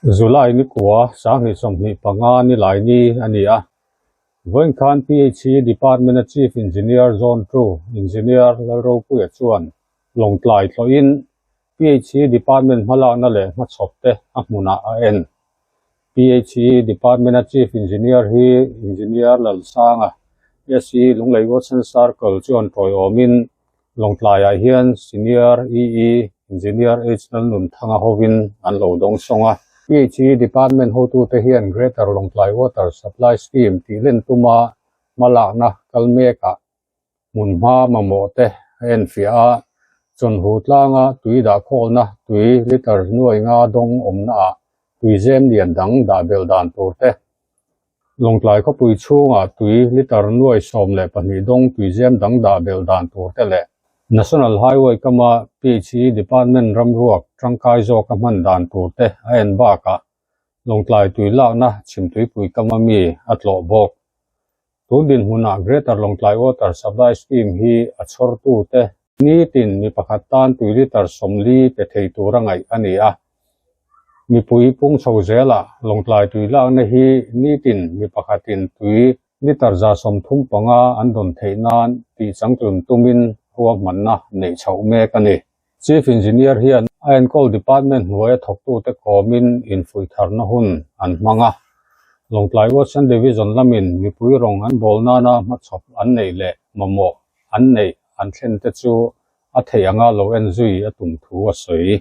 July ni kua 2025 ni lai ni a ni a. Vawiin khan PHE Department-a Chief Engineer Zone 2 Engineer Lalropuia chuan Lawngtlai tlawhin PHE Department hmalakna leh hmachhawp te a hmunah a en. PHE Department-a Chief Engineer hi Engineer Lalsanga, SE Lunglei Watson Circle chuan tawiawmin Lawngtlaiah hian Senior EE Engineer H Lalnunthanga hovin an lo dawng sawng a. PHE Department hotute hian Greater Lawngtlai Water Supply Scheme tih len tuma hmalakna kal mekah hmunhma mamawh te a enfiah a, chawnhu tlanga tui dahkhawlna tui litre nuai nga dawng awmnaah tuizem lian dang dah belh dan tur te, Lawngtlai khawpui chhungah tui litre 12,000 dawng tuizem dang dah belh dan tur te leh National Highway kama PHE Department ramruak tangkai zawka hman dan tur te a en bakah Lawngtlai tui lakna chhimtuipui kama mi a tlawh bawk. Tun dinhmunah Greater Lawngtlai Water Supply Scheme hi a chhawrtute nitin mi pakhat tan tui litre 40 pe thei tura ngaih a ni a. Mipui pung chho zelah Lawngtlai tui lakna hi nitin mi pakhatin tui litre 135 an dawn theih nan tih changtlun tumin ruahmanna neih chhoh mek a ni. Chief Engineer hian a enkawl department hnuaia thawktute kawmin infuih tharna hun an hmang a. Lawngtlai Watson Division lamin mipui rawng an bawl nana hmachhawp an neih leh mamawh an neih an thlen te chu a theih anga lo en zui a tum thu a sawi.